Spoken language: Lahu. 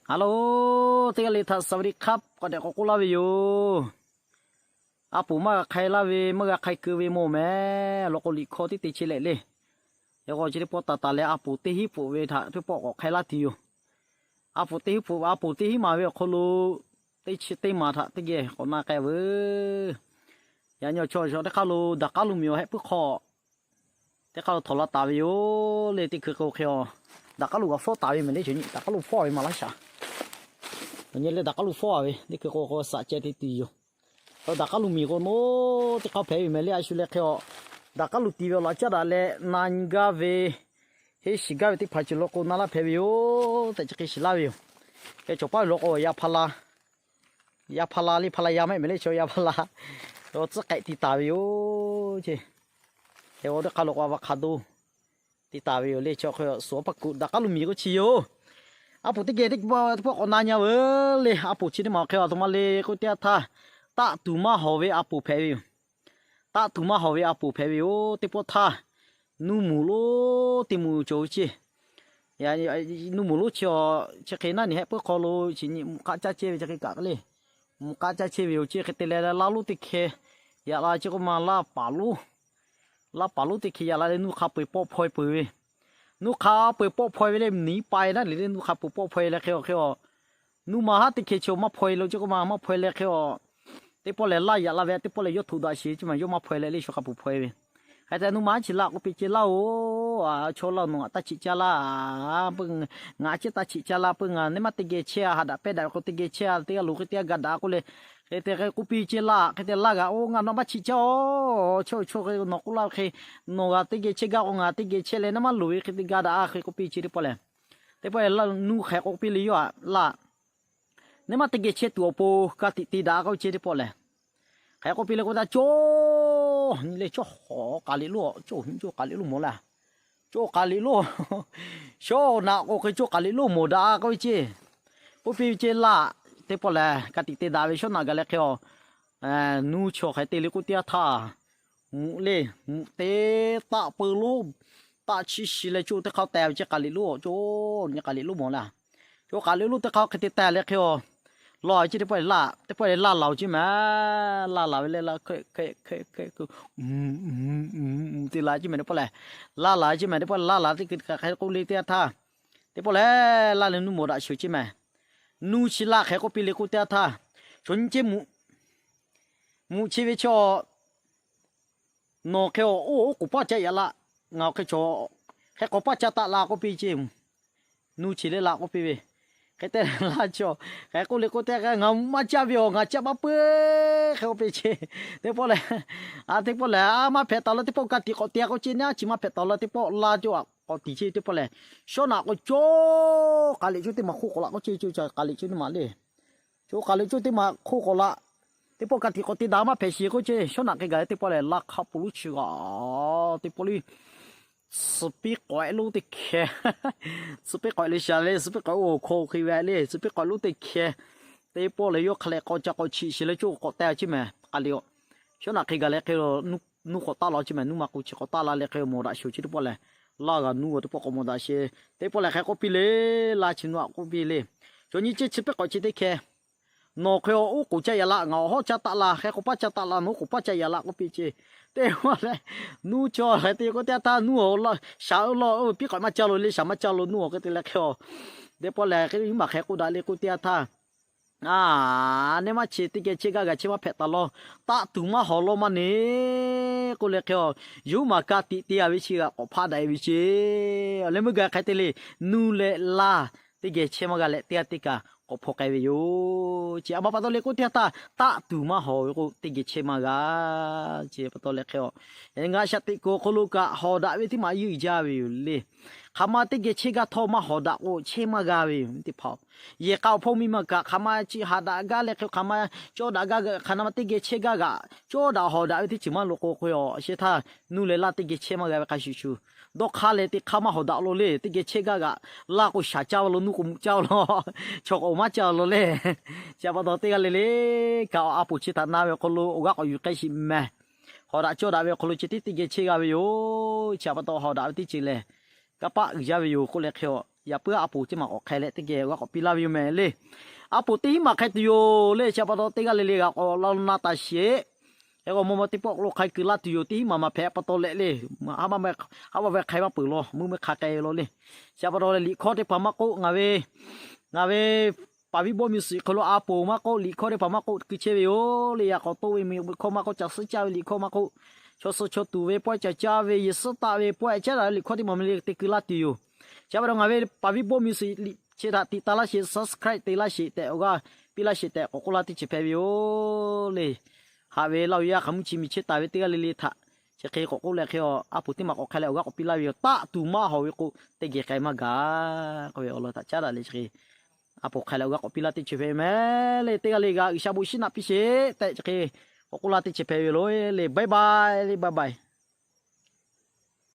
Hello, teˇ g'aˇ le htaꞈ สวัสดีครับ k'awꞈ dehꞈ k'awꞈ k'oˆ laˇ ve yoˬ. A poˍ maˇ g'a hk'ai laˇ ve, maˇ g'a hk'ai keu ve mawˬ meh. Law k'o liꞈ hkawˇ teˇ te che leh le. Yaꞈ k'aw chi teˇ pawˆ taˍ taˍ leh a poˍ teˇ hinˉ pfuhˍ ve htaꞈ teˇ pawˆ k'awꞈ hk'ai laˇ tuˬ yoˬ. A poˍ teˇ hinˉ pfuhˍ, a poˍ teˇ hinˉ maˍ ve awˬ hk'aw lo teˇ chi teˇ maˍ htaꞈ teˇ geh k'awꞈ na k'ai veuˬ. Yaꞈ nyi awˬ chaw awˬ shaw teˇ hk'aˇ lo daꞈ k'aˉ lo miˬ awˬ hehˆ puiˉ hk'aw teˇ hk'aˇ lo htawnˍ la taˍ ve yoˬ le. Teˇ hkui k'o hk'e a, daꞈ k'aˉ lo g'a fawˉ taˍ ve mehˍ le. Chaw nyi daꞈ k'aˉ lo fawˉ ve maˬ laˇ shaˍ. Nyi leh daꞈ k'aˉ lo fawˉ a ve teˇ hkui k'o k'o saꞈ ceh te tuˬ yoˬ. Daꞈ k'aˉ lo miˬ k'o nawˉ teˇ hk'aˇ hpehꞈ ve mehˍ le. A shu leh hk'e a, daꞈ k'aˉ lo tiˍ ve awˬ laꞈ caˉ daꞈ leh na nyi gaˇ ve, henˇ shiˍ gaˇ ve teˇ hpaˍ ceuˬ law k'o na laˇ hpehꞈ ve yoˬ tehꞈ chi hk'e shiˍ laˇ ve yoˬ. Hk'e cawˬ paˉ ve law k'o yaˇ hpaˇ laˇ, yaˇ hpaˇ laˇ le, hpaˇ laˇ yaˇ mehˆ mehˍ le. Chaw yaˇ hpaˇ laˇ tcuhˉ k'ehꞈ ti taˍ ve yoˬ ce. Hk'e a teˇ hk'aˇ lo k'o a va hk'a doˇ ti taˍ ve yoˬ le. Chaw hk'e suhˍ awˬ paˇ kuˬ daꞈ k'aˉ lo miˬ k'o chi yoˬ. A poˍ teˇ geh teˇ pawˆ k'awꞈ na nyi veuˬ le. A poˍ chi teˇ maˬ hk'e a htoꞈ ma le k'oˆ teˇ yanˇ htaˇ, taˆ tuˬ maˇ hawˍ ve a poˍ hpehꞈ ve yoˬ. Taˆ tuˬ maˇ hawˍ ve a poˍ hpehꞈ ve yoˬ. Teˇ pawˆ htaˇ nuˇ moˍ lonˉ teˇ moˍ cawˬ ve ce. Nuˇ moˍ lonˉ chi a, chi hk'e naˉ nyi hehˆ puiˉ hk'aw lo chi nyi mvuhꞈ k'aˆ caˇ chehˇ ve chi hk'e kaꞈ le. Mvuhꞈ k'aˆ caˇ chehˇ ve yoˬ ce. Hk'e te leh laˇ lonˉ teˇ hkeh yaꞈ la ce k'oˆ ma laˇ paˍ lonˉ, laˇ paˍ lonˉ teˇ hkeh yaꞈ la leh nuˇ hk'a peu-eˬ pawˆ hpaw-e peuˬ ve. Nuˇ hk'a peu-eˬ pawˆ hpaw-e ve le, nyi paeh naˉ le le nuˇ hk'a peu-eˬ pawˆ hpaw-e leh hk'e a hk'e a, nuˇ ma haˉ teˇ hkeh chi maˇ hpaw-e lo ce k'oˆ ma maˇ hpaw-e leh hk'e a, teˇ pawˆ lehˬ laˇ yaꞈ la ve teˇ pawˆ lehˬ yawˇ htoꞈ daꞈ sheˍ ce ma yawˇ maˇ hpaw-e leh le shu hk'a peu-eˬ hpaw-e ve. Hk'e te nuˇ ma haˉ chi laˇ k'oˆ piˇ ce laˇ-oˬ, a chaw laˇ nawˬ ngaˬ taˇ chiꞈ caˇ laˇ, ngaˬ a ciˉ taˇ chiꞈ caˇ laˇ peuˬ, ngaˬ neˇ maˇ teˇ geh chehˇ a, ha daꞈ pehˇ daꞈ ve k'o teˇ geh chehˇ a, teˇ g'aˇ loˍ hk'e teˇ g'aˇ ga daꞈ k'oˆ le. Hk'e te hk'e k'oˆ piˇ ce laˇ, hk'e te laˇ g'a, oˇ ngaˬ nawˬ maˇ chiꞈ caˇ-oˬ, chaw chaw hk'e nawˬ k'oˆ laˇ ve hk'e, nawˬ g'a teˇ geh chehˇ gaˇ k'o ngaˬ teˇ geh chehˇ leh neˇ maˇ loˍ ve hk'e te ga daꞈ a hk'e k'oˆ piˇ ce teˇ pawˆ lehˬ, teˇ pawˆ lehˬ nuˇ hk'e k'oˆ piˇ le yoˬ a laˇ. Neˇ maˇ teˇ geh chehˇ tuˬ awˬ pon ka tiꞈ te daꞈ k'oˆ ce teˇ pawˆ lehˬ, hk'e k'oˆ piˇ le k'oˆ taˇ, cawˇ nyi le cawˇ hawˍ k'aˍ liꞈ lonˉ, cawˇ nyi cawˇ k'aˍ liꞈ lonˉ mawˬ laˇ. Cawˇ k'aˍ liꞈ lonˉ, shawˉ naꞈ k'o hk'e cawˇ k'aˍ liꞈ lonˉ mawˬ daꞈ k'oˆ ve ce. K'oˆ piˇ ve ce laˇ, teˇ pawˆ lehˬ ka tiꞈ te daꞈ ve shawˉ naꞈ gaˬ leh hk'e a, nuˇ chaw hk'e te le k'oˆ teˇ yanˇ htaˇ, mvuhꞈ le, mvuhꞈ te taˆ peu lonˉ, taˆ chiˇ shi leh cawˇ teˇ hk'aˇ teh ve ce k'aˍ liꞈ lonˉ, cawˇ nyi k'aˍ liꞈ lonˉ mawˬ laˇ. Cawˇ k'aˍ liꞈ lonˉ teˇ hk'aˇ hk'e te teh leh hk'e a, laˇ ve ce teˇ pawˆ lehˬ laˇ, teˇ pawˆ lehˬ laˇ laˬ ce mehˍ, laˇ laˬ ve leh la hk'e hk'e hk'e hk'e te la ce mehˍ teˇ pawˆ lehˬ, laˇ laˬ ce mehˍ teˇ pawˆ lehˬ laˇ laˬ teˇ hk'e hk'e k'oˆ le teˇ yanˇ htaˇ, teˇ pawˆ lehˬ laˇ leh nuˇ mawˬ daꞈ sheˍ ce mehˍ. Nuˇ chi laˇ hk'e k'oˆ piˇ le k'oˆ teˇ yanˇ htaˇ, chaw nyi ce mvuhꞈ mvuhꞈ chi ve chaw nawˬ hk'e a oˇ oˉ k'oˍ paˇ ca yaꞈ la, ngaˬ hk'e chaw hk'e k'awꞈ paˇ ca taˆ la k'oˆ piˇ ce. Nuˇ chi le la k'oˆ piˇ ve, hk'e te la chaw hk'e k'oˆ le k'oˆ te, ngaˬ maˇ caˇ ve awˬ, ngaˬ caˇ maˇ peuˬ hk'e k'oˆ piˇ ce. Teˇ pawˆ lehˬ, a teˇ pawˆ lehˬ a maˇ hpehꞈ taˍ la teˇ pawˆ ka tiꞈ k'awꞈ te k'oˆ ce, neˇ a chi maˇ hpehꞈ taˍ la teˇ pawˆ la cawˇ a k'awꞈ tiꞈ ce teˇ pawˆ lehˬ, shawˉ naꞈ k'o cawˇ k'aˍ liꞈ cawˇ teˇ maˬ hk'oˆ k'awꞈ la k'oˆ ce, cawˇ k'aˍ liꞈ cawˇ teˇ maˬ le. Cawˇ k'aˍ liꞈ cawˇ teˇ maˬ hk'oˆ k'awꞈ la. Teˇ pawˆ ka tiꞈ k'awꞈ te daꞈ maˇ hpehꞈ shiˍ k'oˆ ce, shawˉ naꞈ hk'e gaˬ le teˇ pawˆ lehˬ laˇ hk'a po lonˉ chi g'aꞈ teˇ pawˆ le, suhˍ piˇ k'awehꞈ lonˉ teˇ hkeh, suhˍ piˇ k'awehꞈ le shaˍ le, suhˍ piˇ k'awehꞈ oˇ hk'aw hk'e ve le, suhˍ piˇ k'awehꞈ lonˉ teˇ hkeh, teˇ pawˆ lehˬ yawˇ hk'a lehˬ k'awꞈ ca k'awꞈ chiꞈ shiˍ leh cawˇ k'awꞈ teh ce mehˍ k'aˍ liꞈ a. Shawˉ naꞈ hk'e gaˬ leh hk'e nuˇ k'awꞈ taˆ la ce mehˍ, nuˇ ma k'o chi k'awꞈ taˆ la leh hk'e mawˬ daꞈ sheˍ ce teˇ pawˆ lehˬ, laˇ g'a nuˇ g'a teˇ pawˆ k'awꞈ mawˬ daꞈ sheˍ. Teˇ pawˆ lehˬ hk'e k'oˆ piˇ le, laˇ chi nuˇ a k'oˆ piˇ le, chaw nyi ce chi piˇ k'awꞈ ce teˇ hkeh nawˬ hk'e a oˉ k'oˍ caˇ yaꞈ la, ngaˬ awˬ hawˉ caˇ taˆ la, hk'e k'awꞈ paˇ caˇ taˆ la, nawˬ oˉ k'oˍ paˇ caˇ yaꞈ la k'oˆ piˇ ce. Teˇ pawˆ lehˬ nuˇ chaw hk'e te k'oˆ teˇ yanˇ htaˇ nuˇ a shaˍ lo piˇ k'awꞈ maˇ caˇ lo le, shaˍ maˇ caˇ lo nuˇ a hk'e te leh hk'e a, teˇ pawˆ lehˬ hk'e nyi maˬ hk'e k'oˆ daꞈ le k'oˆ teˇ yanˇ htaˇ, a, neˇ maˇ chi teˇ geh chehˇ gaˇ g'a chehˇ maˇ hpehꞈ taˍ law, taˆ tuˬ maˇ hawˍ law maˇ ne k'oˆ leh hk'e a, yawˇ maˬ ka tiꞈ te a ve chi g'aꞈ k'awꞈ hpaˆ daꞈ e ve ce. Awˬ leh meuˇ gaˬ hk'e te le, nuˇ leh laˇ teˇ geh chehˇ maˇ g'a leh teˇ g'aˇ teˇ kaꞈ k'awꞈ hpaw k'ai ve yoˬ ce. A ma pa taw le k'oˆ teˇ yanˇ htaˇ taˆ tuˬ maˇ hawˍ ve k'o teˇ geh chehˇ maˇ g'a ce pa taw leh hk'e a, ngaˬ shaꞈ teꞈ kuiˬ awˬ hk'aw lo kaꞈ hawˍ daꞈ ve teˇ maˬ yuˇ jaˇ ve yoˬ le. Hk'aˬ ma teˇ geh chehˇ gaˇ htawˇ maˇ hawˍ daꞈ k'o chehˇ maˇ g'a ve yoˬ teˇ hpaˍ-oˬ. Yehˬ k'a awˬ hpawˇ miˇ ma kaꞈ hk'aˬ ma chi haꞈ daꞈ gaˇ leh hk'e hk'aˬ ma cawˇ daꞈ gaˇ, hk'aˬ na ma teˇ geh chehˇ gaˇ g'aꞈ cawˇ daꞈ hawˍ daꞈ ve teˇ ceuˬ maˇ loꞈ k'o k'o a, shehˇ htaˇ nuˇ leh laˇ teˇ geh chehˇ maˇ g'a ve hk'a shuˍ shuˍ, dawˇ hk'aˇ leh teˇ hk'aˇ maˇ hawˍ daꞈ lo le. Teˇ geh chehˇ gaˇ g'aꞈ, laˇ k'o shaˍ caˇ lo, nuˇ k'o mvuhꞈ caˇ lo, chaw k'o maˇ caˇ lo le. Chi pa taw teˇ g'aˇ le le kaꞈ a poˍ chi htaꞈ na ve awˬ hk'aw lo awˬ g'aˇ k'awꞈ yuˬ k'ai shiˍ mehˍ. Hawˍ daꞈ cawˇ daꞈ ve awˬ hk'aw lo chi teˇ teˇ geh chehˇ g'a ve yoˬ. Chi pa taw hawˍ daꞈ ve teˇ ceuˬ lehˬ kanˇ paˆ uiˍ jaˇ ve yoˬ k'oˆ leh hk'e a, yaꞈ puiˉ a poˍ teˇ maˬ k'awꞈ hk'ai leh teˇ geh g'a k'awꞈ piˇ laˇ ve yoˬ mehˍ le. A poˍ teˇ hinˉ maˬ hk'ai tuˬ yoˬ le. Chi pa taw teˇ g'aˇ le le g'a k'awꞈ la naˇ taˍ sheˍ. Hk'e k'o maw maw teˇ pawˆ k'o lo hk'ai keu laˇ tuˬ yoˬ. Teˇ hinˉ maˬ maˬ hpehꞈ pa taw leh le, haˉ maˇ ve hk'ai maˇ peuˬ law, meuˇ meuˇ hk'a k'ai law le. Chi pa taw leh liꞈ hkawˇ teˇ hpaˍ maˇ k'oˆ, ngaˬ ve, ngaˬ ve Paˍ viˉ Bawˇ Music hk'aw lo a poˍ maˇ k'oˆ, liꞈ hkawˇ teˇ hpaˍ maˇ k'oˆ, keu chehˇ ve yoˬ le. Yaꞈ k'aw toˆ ve miˬ guiˬ hkawˇ maˇ k'oˆ, caˬ suhˉ caˇ ve liꞈ hkawˇ maˇ k'oˆ, chaw suh chaw tuˬ ve pawehˇ ca caˇ ve, yehˬ suhˉ taˆ ve pawehˇ caˉ daꞈ ve liꞈ hkawˇ teˇ maˬ mi le te keu laˇ tuˬ yoˬ. Chi pa taw ngaˬ ve Paˍ viˉ Bawˇ Music liꞈ chi htaꞈ tiꞈ taˍ laˇ sheˍ, subscribe te laˇ sheˍ tehꞈ awˬ g'aˇ piˇ laˇ sheˍ tehꞈ k'awꞈ k'oˆ laˇ teˇ ceuˬ hpehꞈ ve yoˬ le. Haꞈ ve laˇ oˬ yaˇ hk'aˬ mvuhˇ chi miˬ chehˇ taˍ ve teˇ g'aˇ le le htaꞈ chi hk'e k'awꞈ k'oˆ leh hk'e a poˍ teˇ maˬ k'awꞈ hk'ai leh awˬ g'aˇ k'awꞈ piˇ laˇ ve yoˬ. Taˆ tuˬ maˇ hawˍ ve k'o, teˇ geh k'ai maˇ gaˬ k'oˆ ve awˬ lawn htaꞈ caˉ daꞈ leh chi hk'e a poˍ hk'ai leh awˬ g'aˇ k'awꞈ piˇ laˇ teˇ ceuˬ hpehꞈ ve mehˍ le. Teˇ g'aˇ le g'a G'uiˬsha bon shiˉ naꞈ piˇ sheˍ tehꞈ chi hk'e k'awꞈ k'oˆ laˇ teˇ ceuˬ hpehꞈ ve yoˬ le. Bye bye le, bye bye.